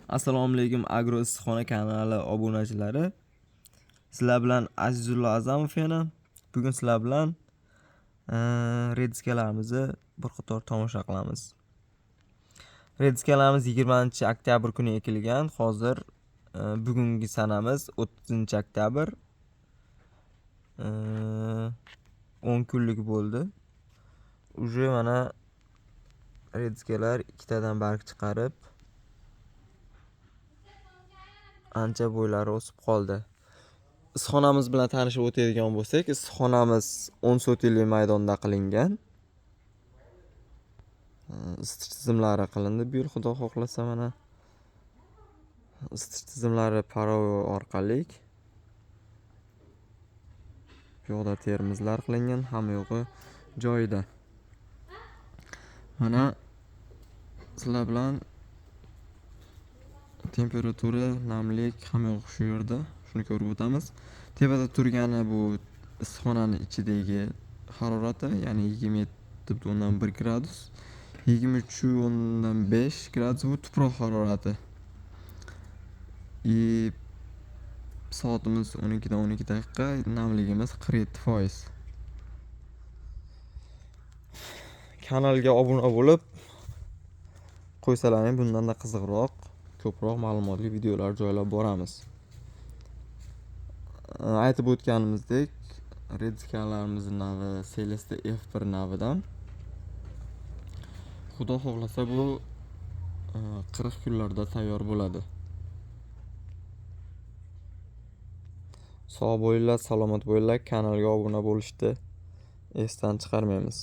Assalomu alaykum Agro Issiqxona kanali obunachilari. Sizlar bilan Azizullo Azamov yana. Bugun sizlar bilan rediskalarimizni bir qator tomosha qilamiz. Rediskalarimiz 20-oktyabr kuni ekilgan. Hozir bugungi sanamiz 30-oktyabr. 10 kunlik bo'ldi. Уже mana rediskalar ikkitadan barg chiqarib ancha bo'ylari o'sib qoldi. Issiqxonamiz bilan tanishib o'tadigan bo'lsak, issiqxonamiz 10 sotilli maydonda qilingan. Isitish tizimlari qilindi bu yil, xudo xohlasa, mana isitish tizimlari parovoy orqali. Bu yoqda termizlar qilingan, hamma yo'g'i joyida. Mana sizlar bilan temperatura, namlik, hamma yo'q shu yerda. Shuni ko'rib o'tamiz. Tepada turgani bu issiqxonani ichidagi harorati, ya'ni 27,1 gradus, 23,5 gradus bu tuproq harorati. И soatimiz 12dan 12 daqiqa, namligimiz 47%. Kanalga obuna bo'lib qo'ysalaring, bundanda qiziqroq, ko'proq ma'lumotli videolar joylab boramiz. Aytib o'tganimizdek, rediskalarimizni navi Celeste F1 navidan. Xudo xohlasa, bu 40 kunlarda tayyor bo'ladi. Sog' bo'linglar, salomat bo'linglar, kanalga obuna bo'lishni esdan chiqarmaymiz.